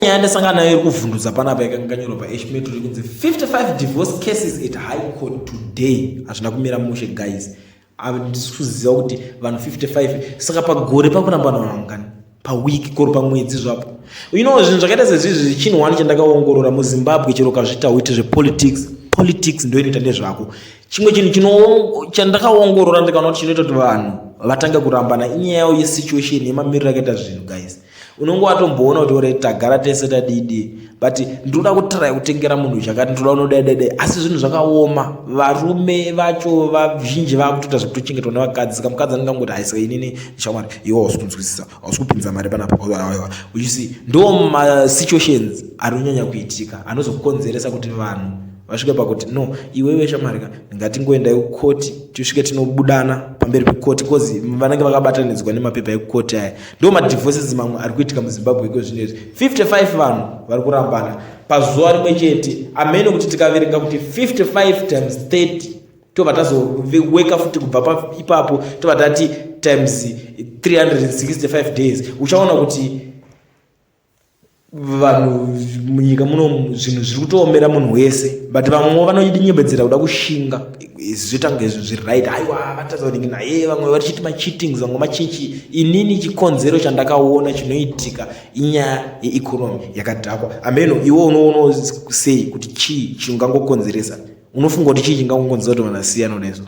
Nyaya yandasangana nayo iri kuvhundutsa panapa yakanga yakanyorwa paHmetro iri kunzi 55 divorce cases at high court today. Hazvina kumira mushe guys. Handisi kuziva kuti vanhu 55 saka pagore pakuramba vanhu vangani paweek koro pamwedzi zvapo. You know zvinhu zvakaita sezvizvi chinhu one chandakaongorora muZimbabwe chero ukazviita uite zvepolitics politics ndo inoita nezvako. Chimwe chinhu chandakaongorora ndikaona kuti chinoita kuti vanhu vatange kurambana inyaya yesituation yemamiriro akaita zvinhu guys. Unonge watomboona kuti ore tagara tese tadidi but ndinoda kutraya kutengera munhu chakati ndinoda unodai asi zvinhu zvakaoma. Varume vacho vazhinji vakutoita zvekutochengetwa nevakadzi saka mukadzi anenge angoti haisaka inini shamwari iwe hausi kunzwisisa hausi kupinza mari panapa uchisi ndo masituations ari kunyanya kuitika anozokonzeresa kuti vanhu vasvike pakuti no iwewe shamwari ka ngatingoendai kukoti tisvike tinobudana pamberi pekoti bcause vanenge vakabatanidzwa nemapepa ekukoti aya. Ndo madivorces mamwe ari kuitika muZimbabwe iko zvino izvi. 55 vanhu vari kurambana pazuva rimwe chete. Amene kuti tikaverenga kuti 55 times 30 tobva tazoweka futi kubva ipapo tobva tati times 365 days, uchaona kuti vanhu munyika muno zvinhu zviri kutoomera munhu wese, but vamwewo vanonyebedzera kuda kushinga zvoita kunge zvinhu zviri right. Aiwa vatadza kudingi naye, vamwe varichiti macheatings, vamwe machichi. Inini chikonzero chandakaona chinoitika inyaya yeeconomy yakadhakwa. Ameno iwe unoona sei kuti chii chingangokonzeresa? Unofunga kuti chii chingangokonzeresa kuti vanhu vasiyana kudai so?